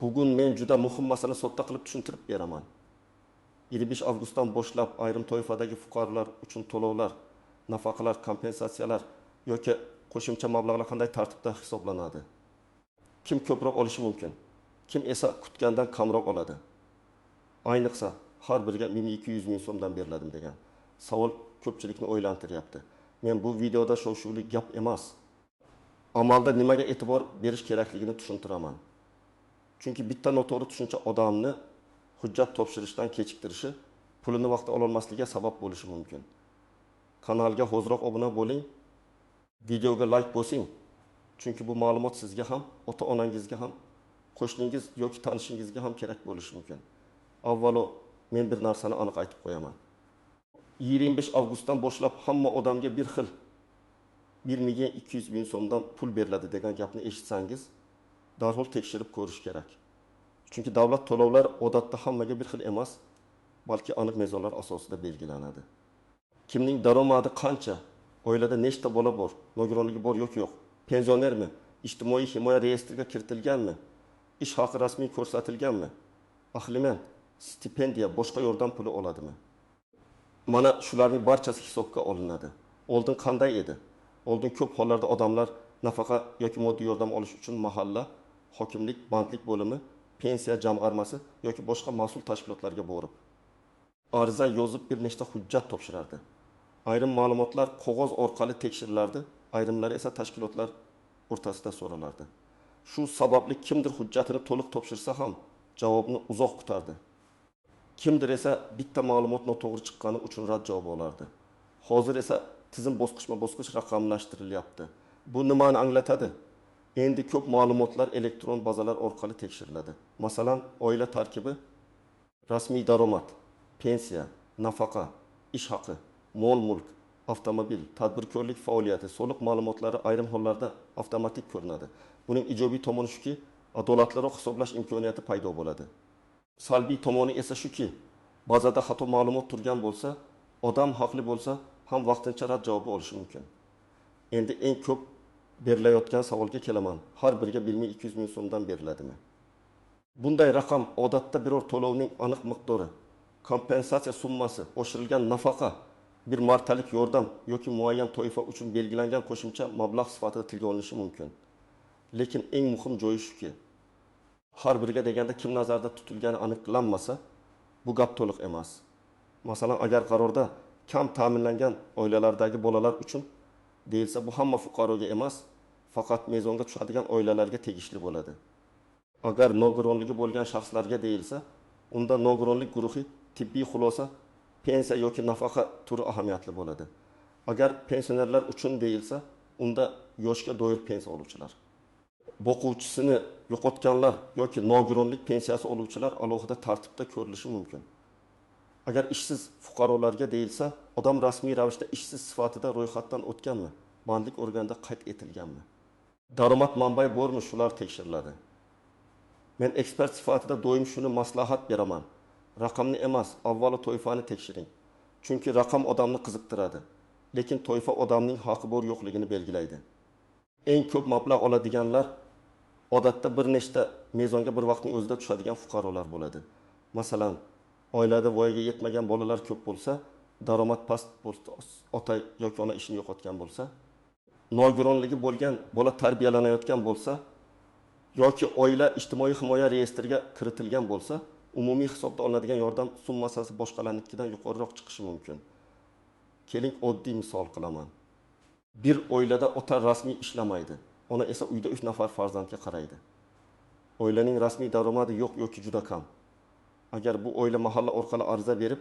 Bugun men juda muhim masalani sodda qilib tushuntirib beraman. 25 avgustdan boshlab ayrim toifadagi fuqarolar uchun to'lovlar, nafaqalar, kompensatsiyalar yoki qo'shimcha mablag'lar qanday tartibda hisoblanadi? Kim ko'proq olishi mumkin? Kim esa kutgandan kamroq oladi? Ayniqsa har biriga 1200 ming so'mdan beriladimi degan savol ko'pchilikni o'ylantiryapti. Men bu videoda shov-shuvli gap emas, amalda nimaga e'tibor berish kerakligini tushuntiraman. Chunki bitta noto'g'ri tushuncha odamni hujjat topshirishdan kechiktirishi, pulini vaqtida ololmasligiga sabab bo'lishi mumkin. Kanalga hoziroq obuna bo'ling, videoga like bosing. Chunki bu ma'lumot sizga ham, ota-onangizga ham, qo'shningiz yoki tanishingizga ham kerak bo'lishi mumkin. Avvalo men bir narsani aniq aytib qo'yaman. 25 avgustdan boshlab hamma odamga bir xil 1 million 200 ming so'mdan pul beriladi degan gapni eshitsangiz, darhol tekshirib ko'rish kerak. Chunki davlat to'lovlar odatda hammaga bir xil emas, balki aniq mezonlar asosida belgilanadi. Kimning daromadi qancha, oilada nechta bola bor, nogironligi bor yoki yo'q, pensionermi, ijtimoiy himoya reyestriga kiritilganmi, ish haqi rasmiy ko'rsatilganmi, aliment, stipendiya, boshqa yordam puli oladimi? Mana shularning barchasi hisobga olinadi. Oldin qanday edi? Oldin ko'p hollarda odamlar nafaqa yoki moddiy yordam olish uchun mahalla, hokimlik, banklik bo'limi, pensiya jamg'armasi yoki boshqa mas'ul tashkilotlarga borib ariza yozib bir nechta hujjat topshirardi. Ayrim ma'lumotlar qog'oz orqali tekshirilardi, ayrimlari esa tashkilotlar o'rtasida so'ralardi. Shu sababli kimdir hujjatini to'liq topshirsa ham javobni uzoq kutardi. Kimdir esa bitta ma'lumot noto'g'ri chiqqani uchun rad javobi olardi. Hozir esa tizim bosqichma-bosqich raqamlashtirilyapti. Bu nimani anglatadi? Endi ko'p ma'lumotlar elektron bazalar orqali tekshiriladi. Masalan, oila tarkibi, rasmiy daromad, pensiya, nafaqa, ish haqi, mol-mulk, avtomobil, tadbirkorlik faoliyati, soliq ma'lumotlari ayrim hollarda avtomatik ko'rinadi. Buning ijobiy tomoni shuki, adolatliroq hisoblash imkoniyati paydo bo'ladi. Salbiy tomoni esa shuki, bazada xato ma'lumot turgan bo'lsa, odam haqli bo'lsa ham vaqtincha rad javobi olishi mumkin. Endi eng ko'p berilayotgan savolga kelaman. Har biriga 1 million 200 ming so'mdan beriladimi? Bunday raqam odatda biror to'lovning aniq miqdori, kompensatsiya summasi, oshirilgan nafaqa, bir martalik yordam yoki muayyan toifa uchun belgilangan qo'shimcha mablag' sifatida tilga olinishi mumkin. Lekin eng muhim joyi shuki, har biriga deganda kim nazarda tutilgani aniqlanmasa, bu gap to'liq emas. Masalan, agar qarorda kam ta'minlangan oilalardagi bolalar uchun deyilsa, bu hamma fuqaroga emas, faqat mezonga tushadigan oilalarga tegishli bo'ladi. Agar nogironligi bo'lgan shaxslarga deyilsa, unda nogironlik guruhi, tibbiy xulosa, pensiya yoki nafaqa turi ahamiyatli bo'ladi. Agar pensionerlar uchun deyilsa, unda yoshga doir pensiya oluvchilar, boquvchisini yo'qotganlar yoki nogironlik pensiyasi oluvchilar alohida tartibda ko'rilishi mumkin. Agar ishsiz fuqarolarga deyilsa, odam rasmiy ravishda ishsiz sifatida ro'yxatdan o'tganmi, bandlik organida qayd etilganmi, daromad manbai bormi, shular tekshiriladi. Men ekspert sifatida doim shuni maslahat beraman. Raqamni emas, avvalo toifani tekshiring. Chunki raqam odamni qiziqtiradi, lekin toifa odamning haqi bor yo'qligini belgilaydi. Eng ko'p mablag' oladiganlar odatda bir nechta mezonga bir vaqtning o'zida tushadigan fuqarolar bo'ladi. Masalan, oilada voyaga yetmagan bolalar ko'p bo'lsa, daromad past bo'lsa, ota yoki ona ishini yo'qotgan bo'lsa, nogironligi bo'lgan bola tarbiyalanayotgan bo'lsa yoki oila ijtimoiy himoya reyestriga kiritilgan bo'lsa, umumiy hisobda olinadigan yordam summasi boshqalarnikidan yuqoriroq chiqishi mumkin. Keling, oddiy misol qilaman. Bir oilada ota rasmiy ishlamaydi, ona esa uyda 3 nafar farzandga qaraydi. Oilaning rasmiy daromadi yo'q yoki juda kam. Agar bu oila mahalla orqali ariza berib,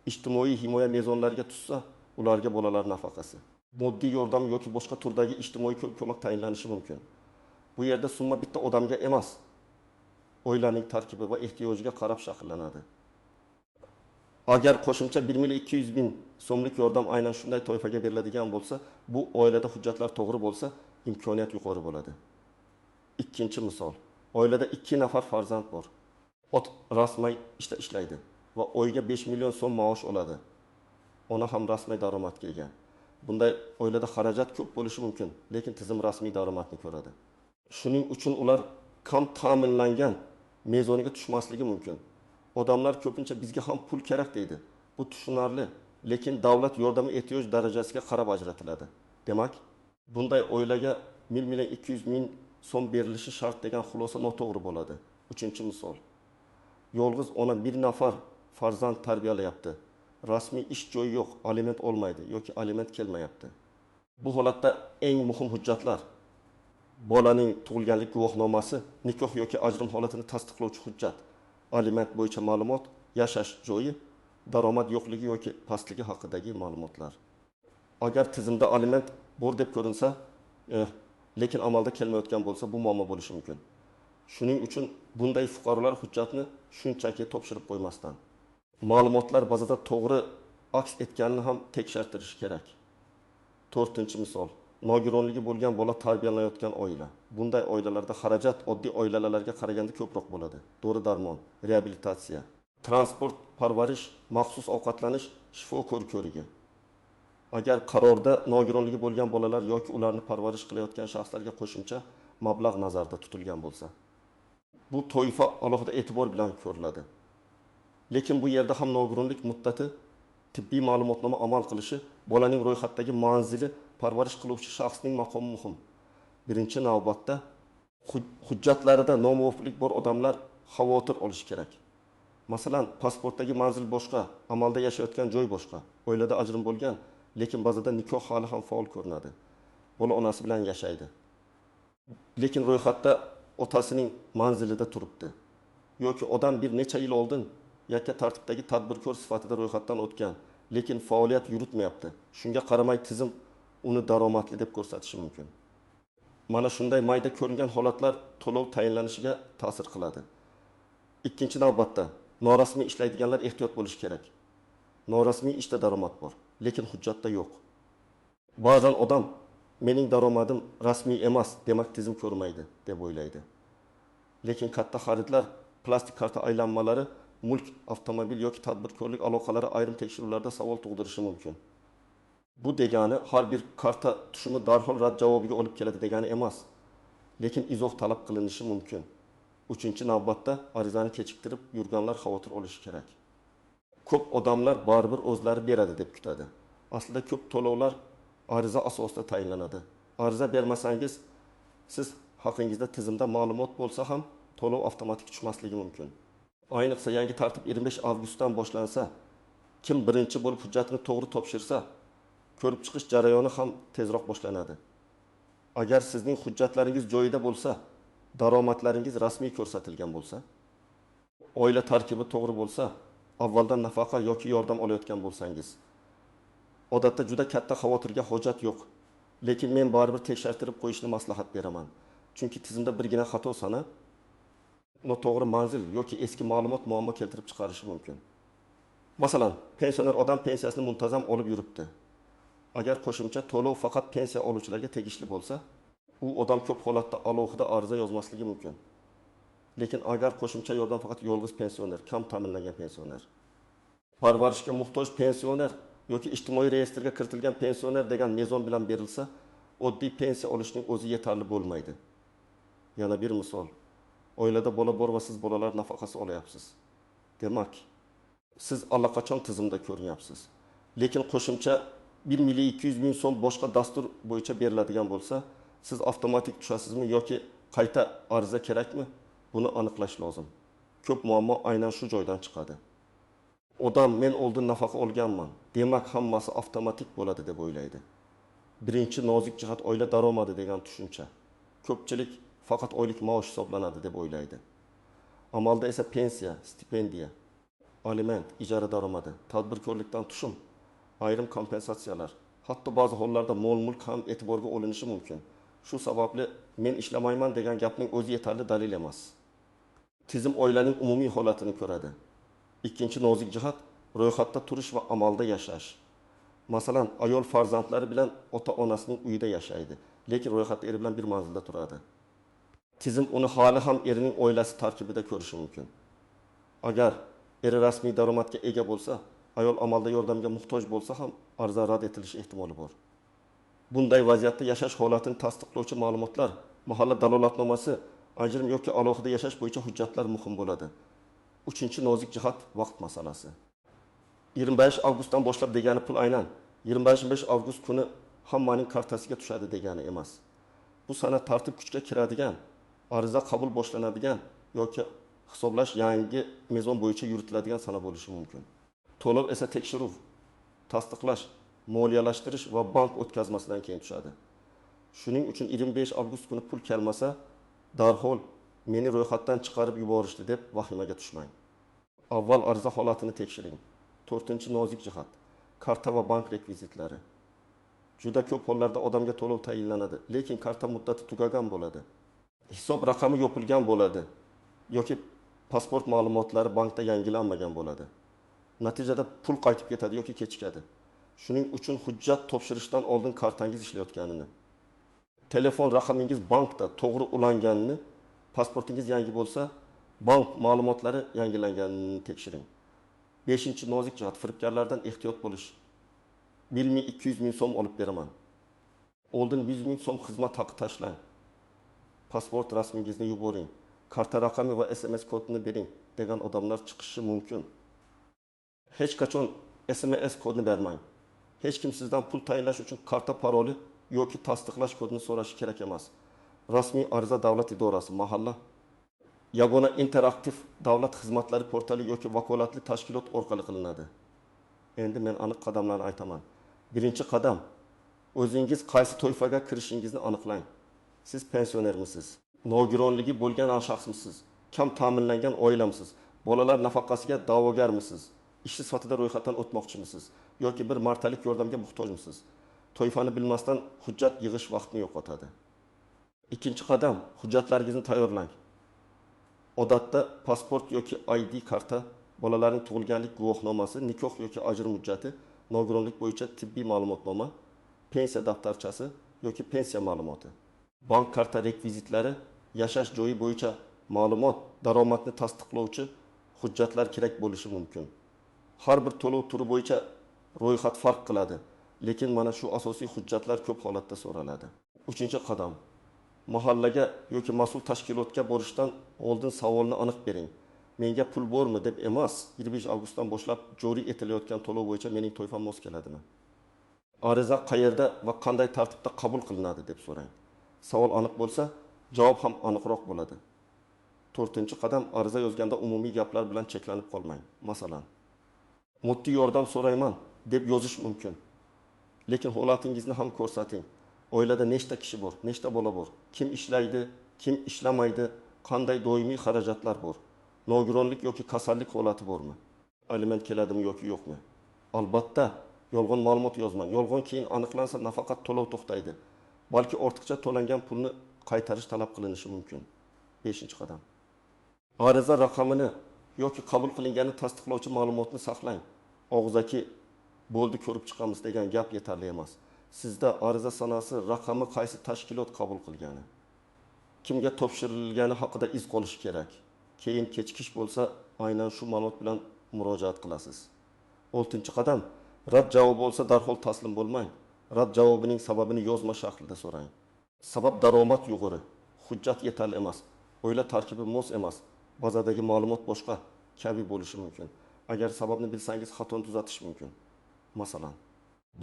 ijtimoiy himoya mezonlariga tushsa, ularga bolalar nafaqasi, moddiy yordam yoki boshqa turdagi ijtimoiy ko'mak tayinlanishi mumkin. Bu yerda summa bitta odamga emas, oilaning tarkibi va ehtiyojiga qarab shakllanadi. Agar qo'shimcha 1 million 200 ming so'mlik yordam aynan shunday toifaga beriladigan bo'lsa, bu oilada hujjatlar to'g'ri bo'lsa, imkoniyat yuqori bo'ladi. Ikkinchi misol. Oilada 2 nafar farzand bor. Ot rasmiy ishda ishlaydi va oyga 5 million so'm maosh oladi. Ona ham rasmiy daromadga ega. Bunday oilada xarajat ko'p bo'lishi mumkin, lekin tizim rasmiy daromadni ko'radi. Shuning uchun ular kam ta'minlangan mezoniga tushmasligi mumkin. Odamlar ko'pincha bizga ham pul kerak deydi. Bu tushunarli, lekin davlat yordami ehtiyoj darajasiga qarab ajratiladi. Demak, bunday oilaga 1 200 000 so'm berilishi shart degan xulosa noto'g'ri bo'ladi. Uchinchi misol. Yolg'iz ona bir nafar farzand tarbiyalayapti. Rasmiy ish joyi yo'q, aliment olmaydi yoki aliment kelmayapti. Bu holatda eng muhim hujjatlar: bolaning tug'ilganlik guvohnomasi, nikoh yoki ajrim holatini tasdiqlovchi hujjat, aliment bo'yicha ma'lumot, yashash joyi, daromad yo'qligi yoki pastligi haqidagi ma'lumotlar. Agar tizimda aliment bor deb ko'rinsa, lekin amalda kelmayotgan bo'lsa, bu muammo bo'lishi mumkin. Shuning uchun bunday fuqarolar hujjatni shunchaki topshirib qo'ymasdan, ma'lumotlar bazada to'g'ri aks etganini ham tekshirtirish kerak. To'rtinchi misol. Nogironligi bo'lgan bola tarbiyalanayotgan oila. Bunday oilalarda xarajat oddiy oilalarga qaraganda ko'proq bo'ladi. Dori-darmon, reabilitatsiya, transport, parvarish, maxsus ovqatlanish, shifokor ko'rigi. Agar qarorda nogironligi bo'lgan bolalar yoki ularni parvarish qilayotgan shaxslarga qo'shimcha mablag' nazarda tutilgan bo'lsa, bu toifa alohida e'tibor bilan ko'riladi. Lekin bu yerda ham nogironlik muddati, tibbiy ma'lumotnoma amal qilishi, bolaning ro'yxatdagi manzili, parvarish qiluvchi shaxsning maqomi muhim. Birinchi navbatda hujjatlarida nomuvofiqlik bor odamlar xavotir olishi kerak. Masalan, pasportdagi manzil boshqa, amalda yashayotgan joy boshqa, oilada ajrim bo'lgan, lekin ba'zida nikoh hali ham faol ko'rinadi. Bola onasi bilan yashaydi. Lekin ro'yxatda otasining manzilida turibdi. Yoki odam bir necha yil oldin yakka tartibdagi tadbirkor sifatida ro'yxatdan o'tgan, lekin faoliyat yuritmayapti. Shunga qaramay tizim uni daromadli deb ko'rsatishi mumkin. Mana shunday mayda ko'ringan holatlar to'lov tayinlanishiga ta'sir qiladi. Ikkinchi navbatda norasmiy ishlaydiganlar ehtiyot bo'lishi kerak. Norasmiy ishda daromad bor, lekin hujjatda yo'q. Ba'zan odam mening daromadim rasmiy emas, demak tizim ko'rmaydi deb o'ylaydi. Lekin katta xaridlar, plastik karta aylanmalari, mulk, avtomobil yoki tadbirkorlik aloqalari ayrim tekshiruvlarda savol tug'dirishi mumkin. Bu degani har bir karta tushumi darhol rad javobiga olib keladi degani emas, lekin izoh talab qilinishi mumkin. Uchinchi navbatda arizani kechiktirib yurganlar xavotir olishi kerak. Ko'p odamlar baribir o'zlari beradi deb kutadi. Aslida ko'p to'lovlar ariza asosida tayinlanadi. Ariza bermasangiz, siz haqingizda tizimda ma'lumot bo'lsa ham to'lov avtomatik tushmasligi mumkin. Ayniqsa yangi tartib 25 avgustdan boshlansa, kim birinchi bo'lib hujjatini to'g'ri topshirsa, ko'rib chiqish jarayoni ham tezroq boshlanadi. Agar sizning hujjatlaringiz joyida bo'lsa, daromadlaringiz rasmiy ko'rsatilgan bo'lsa, oila tarkibi to'g'ri bo'lsa, avvaldan nafaqa yoki yordam olayotgan bo'lsangiz, odatda juda katta xavotirga hojat yo'q. Lekin men baribir tekshirtirib qo'yishni maslahat beraman. Chunki tizimda birgina xato sana, noto'g'ri manzil yoki eski ma'lumot muammo keltirib chiqarishi mumkin. Masalan, pensioner odam pensiyasini muntazam olib yuribdi. Agar qo'shimcha to'lov faqat pensiya oluvchilarga tegishli bo'lsa, u odam ko'p holatda alohida ariza yozmasligi mumkin. Lekin agar qo'shimcha yordam faqat yolg'iz pensioner, kam ta'minlangan pensioner, parvarishga muhtoj pensioner yoki ijtimoiy reyestrga kiritilgan pensioner degan mezon bilan berilsa, oddiy pensiya olishning o'zi yetarli bo'lmaydi. Yana bir misol. Oilada bola bor va siz bolalar nafaqasi olyapsiz. Demak, siz allaqachon tizimda ko'rinyapsiz. Lekin qo'shimcha 1 200 000 so'm boshqa dastur bo'yicha beriladigan bo'lsa, siz avtomatik tushasizmi yoki qayta ariza kerakmi? Buni aniqlash lozim. Ko'p muammo aynan shu joydan chiqadi. Odam men oldin nafaqa olganman, demak hammasi avtomatik bo'ladi deb o'ylaydi. Birinchi nozik jihat oila daromadi degan tushuncha. Ko'pchilik faqat oylik maosh hisoblanadi deb o'ylaydi. Amalda esa pensiya, stipendiya, aliment, ijara daromadi, tadbirkorlikdan tushum, ayrim kompensatsiyalar, hatto ba'zi hollarda mol-mulk ham e'tiborga olinishi mumkin. Shu sababli men ishlamayman degan gapning o'zi yetarli dalil emas. Tizim oilaning umumiy holatini ko'radi. Ikkinchi nozik jihat ro'yxatda turish va amalda yashash. Masalan, ayol farzandlari bilan ota-onasining uyida yashaydi, lekin ro'yxatda eri bilan bir manzilda turadi. Tizim uni hali ham erining oilasi tarkibida ko'rishi mumkin. Agar eri rasmiy daromadga ega bo'lsa, ayol amalda yordamga muhtoj bo'lsa ham ariza rad etilishi ehtimoli bor. Bunday vaziyatda yashash holatini tasdiqlovchi ma'lumotlar, mahalla dalolatnomasi, Ajrim yoki alohida yashash bo'yicha hujjatlar muhim bo'ladi. Uchinchi nozik jihat vaqt masalasi. 25 avgustdan boshlab degani pul aynan 25 avgust kuni hammaning kartasiga tushadi degani emas. Bu sana tartib kuchga kiradigan, ariza qabul boshlanadigan yoki hisoblash yangi mezon bo'yicha yuritiladigan sana bo'lishi mumkin. To'lov esa tekshiruv, tasdiqlash, moliyalashtirish va bank o'tkazmasidan keyin tushadi. Shuning uchun 25 avgust kuni pul kelmasa, darhol meni ro'yxatdan chiqarib yuborishdi deb vahimaga tushmang. Avval ariza holatini tekshiring. To'rtinchi nozik jihat karta va bank rekvizitlari. Juda ko'p hollarda odamga to'lov tayinlanadi, lekin karta muddati tugagan bo'ladi. Hisob raqami yopilgan bo'ladi yoki pasport ma'lumotlari bankda yangilanmagan bo'ladi. Natijada pul qaytib ketadi yoki kechikadi. Shuning uchun hujjat topshirishdan oldin kartangiz ishlayotganini, telefon raqamingiz bankda to'g'ri ulanganini, pasportingiz yangi bo'lsa, bank ma'lumotlari yangilanganini tekshiring. Beshinchi nozik jihat firibgarlardan ehtiyot bo'lish. 1 200 ming so'm olib beraman. Oldin 100 ming so'm xizmat haqi tashlang. Pasport rasmingizni yuboring. Karta raqami va SMS kodini bering degan odamlar chiqishi mumkin. Hech qachon SMS kodini bermang. Hech kim sizdan pul tayinlash uchun karta paroli yoki tasdiqlash kodini so'rashi kerak emas. Rasmiy ariza davlat idorasi, mahalla, yagona interaktiv davlat xizmatlari portali yoki vakolatli tashkilot orqali qilinadi. Endi men aniq qadamlarni aytaman. Birinchi qadam: o'zingiz qaysi toifaga kirishingizni aniqlang. Siz pensionermisiz? Nogironligi bo'lgan shaxsmisiz? Kam ta'minlangan oilamisiz? Bolalar nafaqasiga da'vogarmisiz? Ishsiz sifatida ro'yxatdan o'tmoqchimisiz yoki bir martalik yordamga muhtojmisiz? Toifani bilmasdan hujjat yig'ish vaqtni yo'qotadi. Ikkinchi qadam: hujjatlaringizni tayyorlang. Odatda pasport yoki ID karta, bolalarning tug'ilganlik guvohnomasi, nikoh yoki ajrim hujjati, nogironlik bo'yicha tibbiy ma'lumotnoma, pensiya daftarchasi yoki pensiya ma'lumoti, bank karta rekvizitlari, yashash joyi bo'yicha ma'lumot, daromadni tasdiqlovchi hujjatlar kerak bo'lishi mumkin. Har bir to'lov turi bo'yicha ro'yxat farq qiladi, lekin mana shu asosiy hujjatlar ko'p holatda so'raladi. Uchinchi qadam: mahallaga yoki mas'ul tashkilotga borishdan oldin savolni aniq bering. Menga pul bormi deb emas, 25 avgustdan boshlab joriy etilayotgan to'lov bo'yicha mening toifam mos keladimi? Ariza qayerda va qanday tartibda qabul qilinadi deb so'rang. Savol aniq bo'lsa, javob ham aniqroq bo'ladi. To'rtinchi qadam: ariza yozganda umumiy gaplar bilan cheklanib qolmang. Masalan, moddiy yordam so'rayman deb yozish mumkin. Lekin holatingizni ham ko'rsating. Oilada nechta kishi bor, nechta bola bor, kim ishlaydi, kim ishlamaydi, qanday doimiy xarajatlar bor, nogironlik yoki kasallik holati bormi, aliment keladimi yoki yo'qmi? Albatta, yolg'on ma'lumot yozmang. Yolg'on keyin aniqlansa, nafaqat to'lov to'xtaydi, balki ortiqcha to'langan pulni qaytarish talab qilinishi mumkin. Beshinchi qadam: ariza raqamini yoki qabul qilinganini tasdiqlovchi ma'lumotni saqlang. Og'zaki bo'ldi, ko'rib chiqamiz degan gap yetarli emas. Sizda ariza sanasi, raqami, qaysi tashkilot qabul qilgani, kimga topshirilgani haqida iz qolishi kerak. Keyin kechikish bo'lsa, aynan shu ma'lumot bilan murojaat qilasiz. Oltinchi qadam: rad javobi bo'lsa, darhol taslim bo'lmang. Rad javobining sababini yozma shaklida so'rang. Sabab daromad yuqori, hujjat yetarli emas, oila tarkibi mos emas, bazadagi ma'lumot boshqa kabi bo'lishi mumkin. Agar sababni bilsangiz, xatoni tuzatish mumkin. Masalan,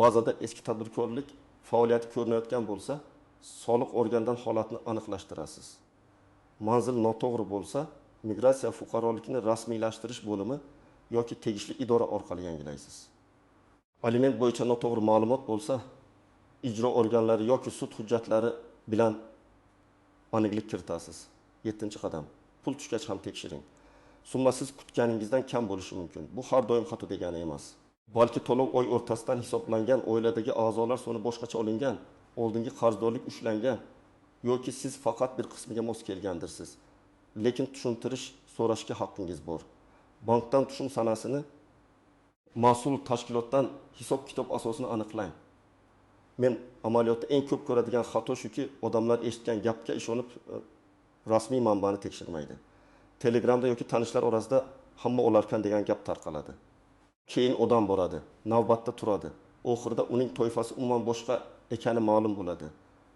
bazada eski tadbirkorlik faoliyati ko'rinayotgan bo'lsa, soliq organidan holatni aniqlashtirasiz. Manzil noto'g'ri bo'lsa, migratsiya, fuqarolikni rasmiylashtirish bo'limi yoki tegishli idora orqali yangilaysiz. Aliment bo'yicha noto'g'ri ma'lumot bo'lsa, ijro organlari yoki sud hujjatlari bilan aniqlik kiritasiz. Yettinchi qadam: pul tushgach ham tekshiring. Summa siz kutganingizdan kam bo'lishi mumkin. Bu har doim xato degani emas. Balki to'lov oy o'rtasidan hisoblangan, oiladagi a'zolar soni boshqacha olingan, oldingi qarzdorlik ushlangan yoki siz faqat bir qismiga mos kelgandirsiz. Lekin tushuntirish so'rashga haqqingiz bor. Bankdan tushum sanasini, mas'ul tashkilotdan hisob kitob asosini aniqlang. Men amaliyotda eng ko'p ko'radigan xato shuki, odamlar eshitgan gapga ishonib rasmiy manbani tekshirmaydi. Telegramda yoki tanishlar orasida hamma olarkan degan gap tarqaladi. Keyin odam boradi, navbatda turadi. Oxirida uning toifasi umuman boshqa ekani ma'lum bo'ladi.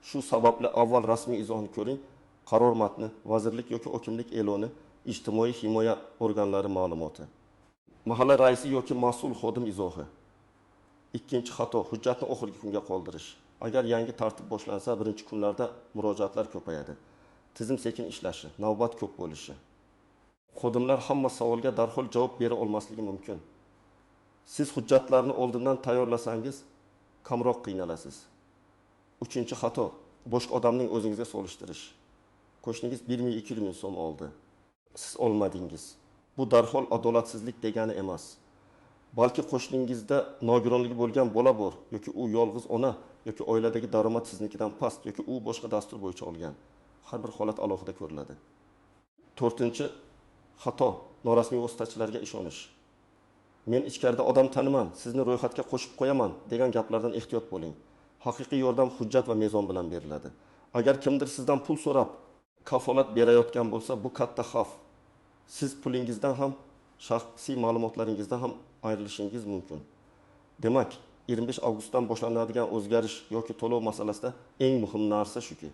Shu sababli avval rasmiy izohni ko'ring, Qaror matni, vazirlik yoki hokimlik e'loni, ijtimoiy himoya organlari ma'lumoti. Mahalla raisi yoki mas'ul xodim izohi. Ikkinchi xato: hujjatni oxirgi kunga qoldirish. Agar yangi tartib boshlansa, birinchi kunlarda murojaatlar ko'payadi. Tizim sekin ishlashi, navbat ko'p bo'lishi. Xodimlar hamma savolga darhol javob bera olmasligi mumkin. Siz hujjatlarni oldindan tayyorlasangiz, kamroq qiynalasiz. Uchinchi xato: boshqa odamning o'zingizga solishtirish. Qo'shningiz 1 200 ming so'm oldi, siz olmadingiz. Bu darhol adolatsizlik degani emas. Balki qo'shningizda nogironligi bo'lgan bola bor, yoki u yolg'iz ona, yoki oiladagi daromad siznikidan past, yoki u boshqa dastur bo'yicha olgan. Har bir holat alohida ko'riladi. To'rtinchi xato: norasmiy vositachilarga ishonish. "Men ichkarida odam taniman, sizni ro'yxatga qo'shib qo'yaman" degan gaplardan ehtiyot bo'ling. Haqiqiy yordam hujjat va mezon bilan beriladi. Agar kimdir sizdan pul so'rab kafolat berayotgan bo'lsa, bu katta xavf. Siz pulingizdan ham, shaxsiy ma'lumotlaringizdan ham ayrilishingiz mumkin. Demak, 25 avgustdan boshlanadigan o'zgarish yoki to'lov masalasida eng muhim narsa shuki,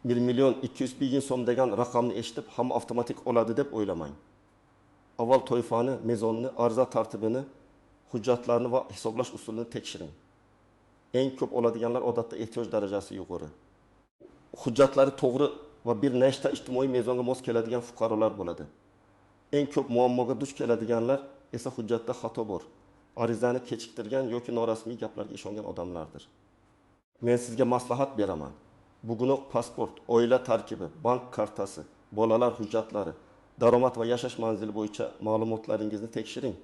1 million 200 ming so'm degan raqamni eshitib, hamma avtomatik oladi deb o'ylamang. Avval toifani, mezonni, ariza tartibini, hujjatlarni va hisoblash usulini tekshiring. Eng ko'p oladiganlar odatda ehtiyoj darajasi yuqori, hujjatlari to'g'ri va bir nechta ijtimoiy mezonga mos keladigan fuqarolar bo'ladi. Eng ko'p muammoga duch keladiganlar esa hujjatda xato bor, arizani kechiktirgan yoki norasmiy gaplarga ishongan odamlardir. Men sizga maslahat beraman: bugunoq pasport, oila tarkibi, bank kartasi, bolalar hujjatlari, daromad va yashash manzili bo'yicha ma'lumotlaringizni tekshiring.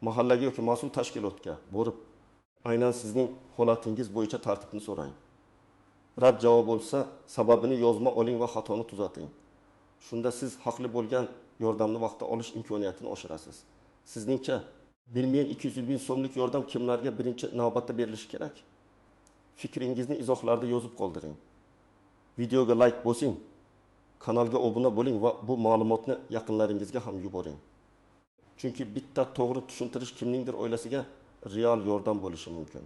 Mahallaga yoki mas'ul tashkilotga borib, aynan sizning holatingiz bo'yicha tartibni so'rang. Rad javob bo'lsa, sababini yozma oling va xatoni tuzating. Shunda siz haqli bo'lgan yordamni vaqtida olish imkoniyatini oshirasiz. Sizningcha, 1 million 200 ming so'mlik yordam kimlarga birinchi navbatda berilishi kerak? Fikringizni izohlarda yozib qoldiring. Videoga layk bosing, kanalga obuna bo'ling va bu ma'lumotni yaqinlaringizga ham yuboring. Chunki bitta to'g'ri tushuntirish kimningdir oilasiga real yordam bo'lishi mumkin.